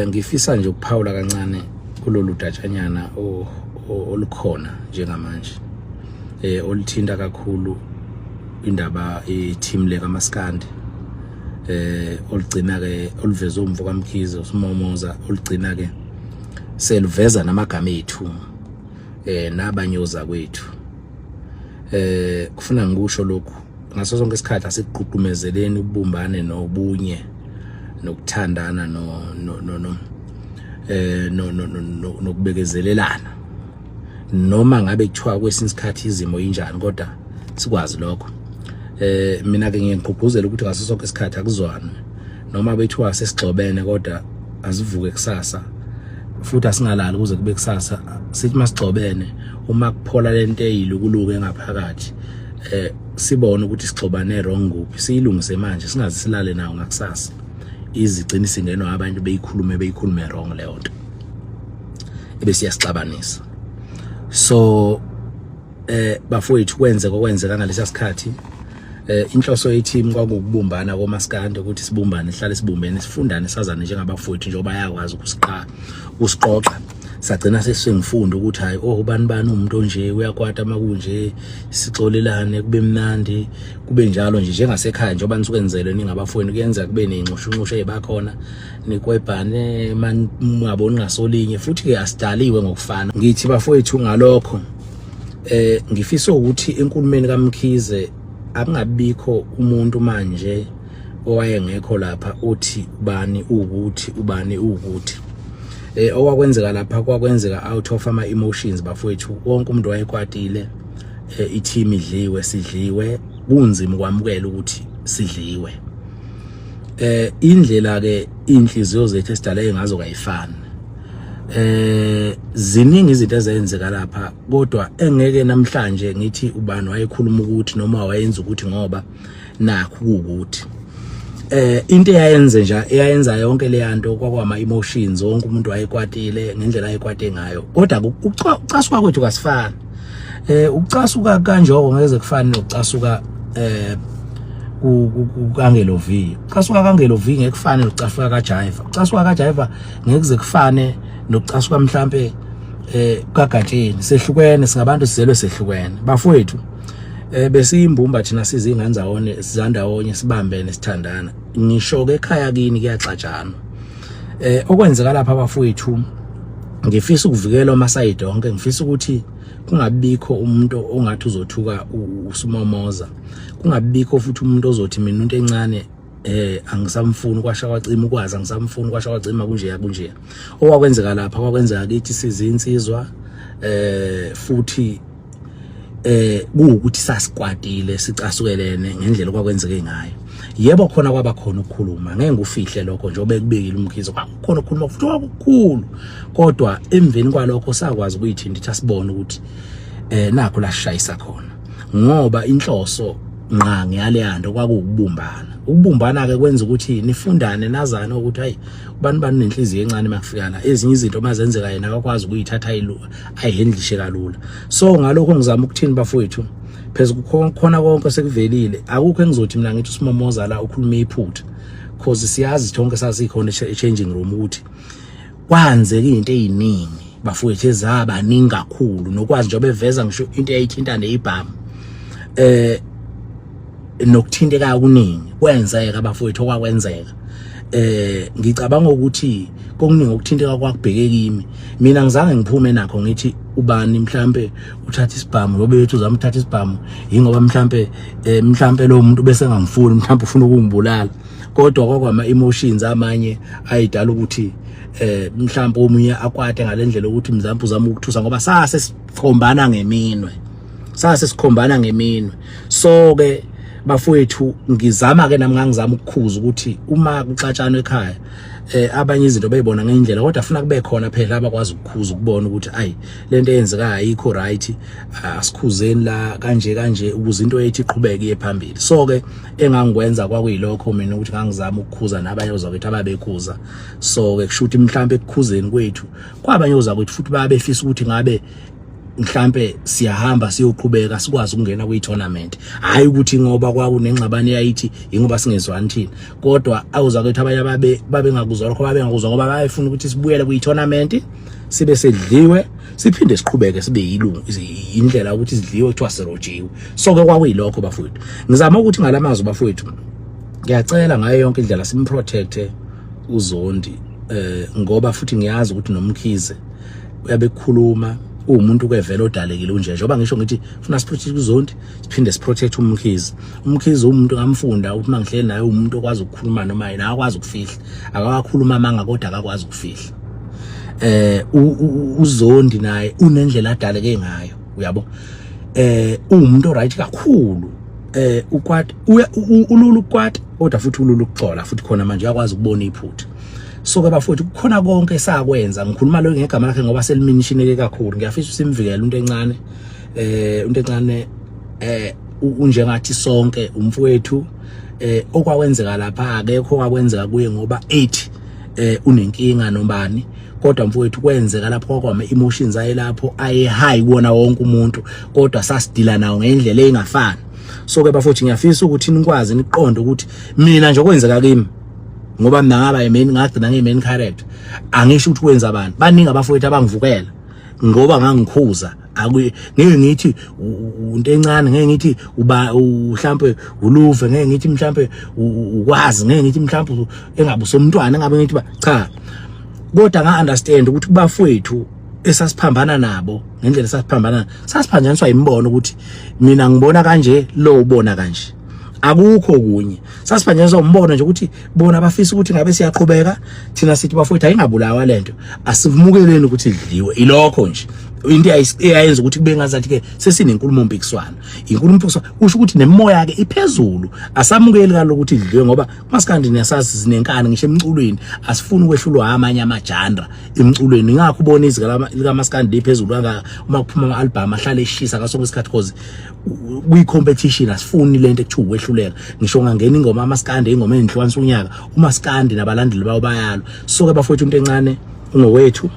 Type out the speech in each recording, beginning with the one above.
Ngifisa nje ukuphawula kancane kulolu datshanyana olukhona njengamanje. Oluthinta kakhulu indaba ye-team le kaMaskandi. Olugcina ke oluveza umfo kaMkhize usimomoza, olugcina ke seluveza namagama ethu nabanye ozakwethu. Kufuna ngikusho lokhu ngaso sonke isikhathi, asikugqugqumezeleni ubumbane nobunye nokuthandana no no no no eh no no nokubekezelelana, noma ngabe kuthiwa kwesinye isikhathi izimo injani, kodwa sikwazi lokho. Mina ke ngiyengigqugquzela ukuthi ngaso sonke isikhathi akuzwane, noma bethiwa sesigxobene, kodwa asivuke kusasa futhi, asingalali kuze kube kusasa. Sithi masigxobene, uma kuphola lento eyilukuluku engaphakathi, sibone ukuthi sigxobane wrong kuphi, siyilungise manje, singaze silale nawo ngakusasa, izigcina singenwa abantu beyikhulume wrong leyo nto ebese iyasixabanisa. So bafowethu, kwenze kokwenzeka ngalesa sikhathi, inhloso ye-team kwakukubumbana komaskandi, ukuthi sibumbane, sihlale sibumbene, sifundane, sazane njengabafowethu, njengoba bayakwazi ukusiqa ukusiqoqa. Sagcina sesingifunda ukuthi hayi, oh, ubani bani umuntu onje, uyakwata makunje, sixolelane, kube mnandi, kube njalo nje njengasekhaya. Njengoba nisukenzelwe ningabafowenu, kuyenzeka kube ney'nxushunxushu ey'bakhona, nikwebhane mangaboni ngasolinye, futhi-ke asidaliwe ngokufana. Ngithi bafowethu, ngalokho ngifisa ukuthi enkulumeni kaMkhize akungabikho umuntu manje owayengekho lapha uthi ubani ukuthi ubani ukuthi. Owakwenzeka lapha kwakwenzeka out of ama emotions, bafowethu. Wonke umuntu wayekwatile. I-team idliwe, sidliwe, kunzima ukwamukela ukuthi sidliwe. Indlela ke inhliziyo zethu esidaleke ngazo kayifani. Ziningi izinto ezenzeka lapha, kodwa engeke namhlanje ngithi ubani wayekhuluma ukuthi noma wayenza ukuthi, ngoba nakho ukuthi into eyayenze nje, eyayenza yonke le yanto, kwakwama emotions. Wonke umuntu wayekwatile ngendlela ayekwate ngayo, kodwa ukucasuka kwethu kasifani. Ukucasuka kanjoko ngeze kufane nokucasuka kuKangelo V. Ukucasuka kaNgelo V ngeke kufane nokucasuka kaJaiva. Ukucasuka kaJaiva ngeke kuze kufane nokucasuka mhlambe kaGatsheni. Sehlukene, singabantu, sizelwe sehlukene, bafowethu. Besiyimbumba thina, sizingane ndawonye, sizandawonye, sibambene, sithandana. Ngisho ke ekhaya kini kuyaxatshana. Okwenzeka lapha, abafowethu, ngifisa ukuvikela ama-side onke. Ngifisa ukuthi kungabikho umuntu ongathi uzothuka usimomoza, kungabikho futhi umuntu ozothi mina into encane angisamfuni, kwasha kwacima ukwazi, angisamfuni, kwasha kwacima, kunje kunje. Owakwenzeka lapha kwakwenzeka kithi sizinsizwa, futhi kuwukuthi sasikwatile, sicasukelene ngendlela okwakwenzeke ngayo. Yebo, khona kwaba khona ukukhuluma, ngeke ngikufihle lokho, njengoba ekubekile uMkhize, kwakukhona ukukhuluma futhi kwakukhulu, kodwa emveni kwalokho sakwazi ukuyithinta, sibone ukuthi nakho la sishayisa khona, ngoba inhloso ngqa ngale nto kwakuwukubumbana. Ukubumbana ke kwenza ukuthi nifundane, nazane ukuthi hayi, ubani bani nenhliziyo encane makufika la, ezinye izinto mazenzeka yena akakwazi ukuyithatha ayihandlishe kalula. So ngalokho ngizama ukuthini, bafowethu? Phezu khona konke sekuvelile, akukho engizothi mina ngithi usimomoza la ukhuluma iphutha, cause siyazi sonke, sasikhona e-changing room, ukuthi kwanzeka izinto eziningi, bafowethu, ezaba ningi kakhulu, nokwazi njengoba eveza ngisho into eyayithinta nezibhamu nokuthinteka okuningi kwenzeka, bafowethu, okwakwenzeka. Ngicabanga ukuthi kokuningi okuthinteka kwakubheke kimi. Mina ngizange ngiphume nakho ngithi ubani mhlambe uthatha isibhamu, ngoba yethu uzama uthatha isibhamu yingoba mhlambe lo muntu bese engangifuni, mhlambe ufuna ukungibulala, kodwa kwakwama emotions amanye ayidala ukuthi mhlambe omunye akwate ngalendlela ukuthi mzambe uzama ukuthusa, ngoba sase sikhombana ngeminwe, sase sikhombana ngeminwe. So ke bafowethu, ngizama ke nami, ngangizama ukukhuza ukuthi uma kuxatshanwa ekhaya, abanye izinto beyibona ngendlela, kodwa afuna kube khona phela abakwazi ukukhuza, ukubona ukuthi ayi, lento eyenzekayo ayikho right, asikhuzeni la kanje kanje ukuze into yethu iqhubeke iye phambili. So ke engangikwenza kwakuyilokho mina, ukuthi ngangizama ukukhuza nabanye ozakwethu ababekhuza. So ke kusho ukuthi mhlawumbe ekukhuzeni kwethu kwabanye ozakwethu futhi babefisa ukuthi ngabe Mhlambe siyahamba siyoqhubeka sikwazi ukungena kwi tournament, hayi ukuthi ngoba kwakunengxabano eyayithi ingoba singezwani thina, kodwa awuzakwethu abanye babe babengakuzwa lokho, babengakuzwa ngoba bayefuna ukuthi sibuyele kwi tournament sibe sedliwe, siphinde siqhubeke sibe yilungu, indlela ukuthi sidliwe kuthiwa sirojiwe. So ke kwakuyilokho bafowethu. Ngizama ukuthi ngalamazwi bafowethu, ngiyacela ngayo yonke indlela simprotecte uZondi, ngoba futhi ngiyazi ukuthi noMkhize uyabekhuluma, uwumuntu kevela odalekile unje. Njengoba ngisho ngithi funa siprotect uZondi, siphinde siprotect uMkhize. UMkhize umuntu ngamfunda ukuthi mangihleli naye umuntu okwazi ukukhuluma noma yena akwazi ukufihla, akawakhuluma amanga kodwa akakwazi ukufihla. UZondi naye unendlela adaleke ngayo, uyabo, uwumuntu oright kakhulu. Ukwata, ulula ukukwata kodwa futhi ulula ukuxola futhi khona manje uyakwazi ukubona iphutha. So ke bafowethu, kukhona konke esakwenza, ngikhuluma lo ngegama lakhe ngoba selimenishineke kakhulu. Ngiyafisa usimvikele into encane, into encane unjengathi sonke umfowethu. Okwakwenzeka lapha akekho okwakwenzeka kuye ngoba 8 unenkinga nombani, kodwa mfowethu kwenzeka lapho kwama emotions aye lapho aye high kuwona wonke umuntu, kodwa sasidila nawo ngendlela engafani. So ke bafowethu, ngiyafisa ukuthi nikwazi niqonde ukuthi mina nje okwenzeka kimi, ngoba mina ngaba main, ngagcina ngiyi main character, angisho ukuthi kwenza abantu baningi abafowethu abangivukela ngoba ngangikhuza. Ngeke ngithi into encane, ngeke ngithi uba mhlambe uluve, ngeke ngithi mhlambe ukwazi, ngeke ngithi mhlambe engabe usomntwana, engabe ngithi ba cha, kodwa nga understand ukuthi kubafowethu esasiphambana nabo ngendlela esasiphambana, sasiphanjaniswa imibono, ukuthi mina ngibona kanje, lo ubona kanje, akukho kunye. Sasiphanjaniswa umbono nje ukuthi bona bafisa ukuthi ngabe siyaqhubeka, thina sithi bafowethu ayingabulawa lento, asivumukeleni ukuthi idliwe. Ilokho nje into eyayenza ukuthi kube ngazathi ke sesinenkulumo mpikiswano. Inkulumo mpikiswano kusho ukuthi nemoya ke iphezulu, asamukeli kaloku ukuthi idliwe, ngoba masikandi niyasazi sinenkani ngisho emculweni, asifuni ukwehlulwa amanye amajandra emculweni. Ngakho ubona izinga likaMaskandi liphezulu kangaka, uma kuphuma ama-album ahlale eshisa ngaso isikhathi, cause kwi-competition asifuni lento ekuthiwa ukwehluleka. Ngisho ungangena ingoma amaskandi, ingoma enhlukanisa unyaka, umaskandi nabalandeli bawo bayalo. So ke bafowethu, into encane ungowethu,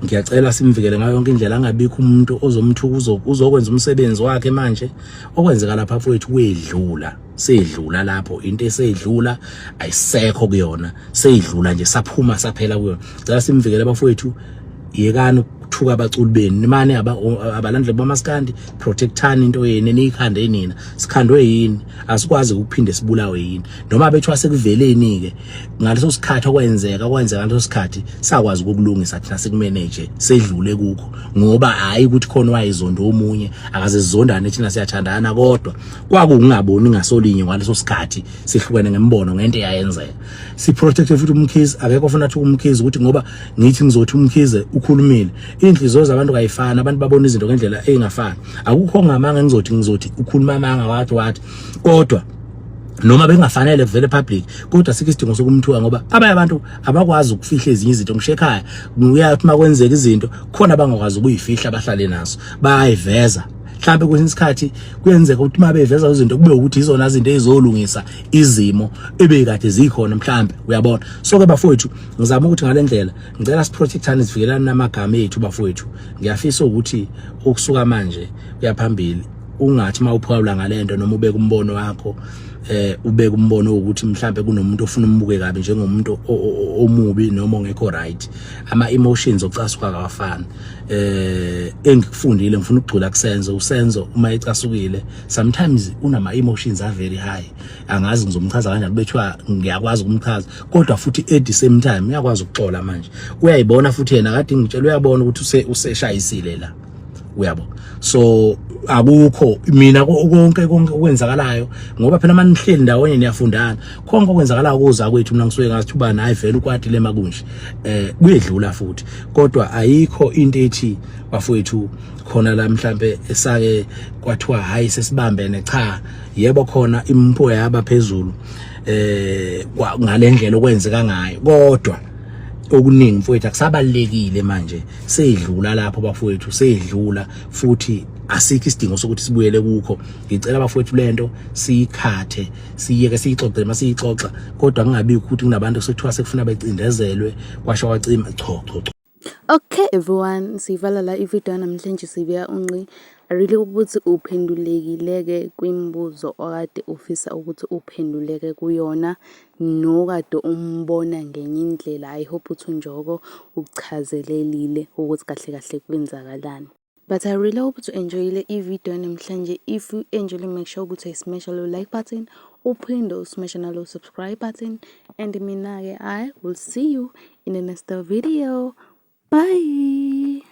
ngiyacela simvikele ngayo yonke indlela, angabikho umuntu ozomthuka, uzokwenza umsebenzi wakhe. Manje okwenzeka lapha mfowethu kwedlula, sedlula lapho, into esedlula ayisekho kuyona, seyidlula nje, saphuma saphela kuyona. Cela simvikele bafowethu, yekani ukuthuka abaculi benu, nimane abalandeli bamaskandi, protectani into yenu eniyikhande nina. Sikhandwe yini? Asikwazi ukuphinde sibulawe yini noma bethiwa sekuveleni ke ngaleso sikhathi okwenzeka kwenzeka ngaleso sikhathi, sakwazi ukukulungisa thina, sikumanage, sedlule kukho, ngoba hayi ukuthi khona wayezondo omunye, akaze sizondane thina, siyathandana, kodwa kwakungaboni ngasolinye ngaleso sikhathi, sihlukene ngembono ngento eyayenzeka. Siprotecte futhi uMkhize, akekho ofuna athi uMkhize ukuthi ngoba ngithi ngizothi uMkhize ukhulumile. Inhliziyo zabantu kayifani, abantu babona izinto ngendlela eyingafani. Akukho ngamanga ngizothi ukhuluma amanga wathi wathi, kodwa noma bengafanele kuvele public, kodwa sikho isidingo sokumthuka, ngoba abanye abantu abakwazi ukufihla ezinye izinto. Ngisho ekhaya uyathi uma kwenzeka izinto khona abangakwazi ukuyifihla, abahlale nazo, bayayiveza. Mhlawumbe kwesinye isikhathi kuyenzeka ukuthi uma beveza izinto kube ukuthi izona izinto ezolungisa izimo ebekade zikhona mhlawumbe, uyabona. So ke bafowethu, ngizama ukuthi ngale ndlela ngicela siprotectane, sivikelane namagama ethu bafowethu. Ngiyafisa ukuthi ukusuka manje kuyaphambili ungathi uma uphawula ngalento noma ubeka umbono wakho, ubeka umbono ukuthi mhlambe kunomuntu ofuna umbuke kabi njengomuntu omubi noma ongekho right. Ama emotions ocasuka kawafani. Engikufundile, ngifuna ukugxila kuSenzo. USenzo uma ecasukile sometimes unama emotions a very high, angazi ngizomchaza kanjani, bethiwa ngiyakwazi ukumchaza, kodwa futhi at the same time uyakwazi ukuxola. Manje uyayibona futhi yena, kade ngitshela, uyabona ukuthi useshayisile la, uyabo. So akukho mina konke konke okwenzakalayo, ngoba phela manihleli ndawonye niyafundana konke okwenzakalayo kuza kwethu. Mina ngisuke ngathi ubani hayi vele ukwatile makunje, kuyedlula futhi, kodwa ayikho into ethi bafowethu khona la mhlambe esake kwathiwa hayi sesibambene. Cha, yebo khona impuwa yaba phezulu ngalendlela okwenzeka ngayo, kodwa okuningi mfowethu akusabalekile manje, seyidlula lapho bafowethu, seyidlula futhi asikho isidingo sokuthi sibuyele kukho. Ngicela bafowethu lento siyikhathe, siyeke, siyixoxe masiyixoxa, kodwa kungabi ukuthi kunabantu sekuthiwa sekufuna becindezelwe kwasho kwacima. Cho cho cho. Okay everyone, siyivala la ividiyo yanamhlanje sibeka unqi. I really hope ukuthi uphendulekile-ke kwimibuzo okade ufisa ukuthi uphenduleke kuyona nokade umbona ngenye indlela. I hope ukuthi uNjoko ukuchazelelile ukuthi kahle kahle kwenzakalani. But I really hope ukuthi enjoyile ividiyo yanamhlanje. If you enjoyile, make sure ukuthi uyasmasha lo like button, uphinde usmashe nalo subscribe button. And mina-ke, I will see you in the next video. Bye.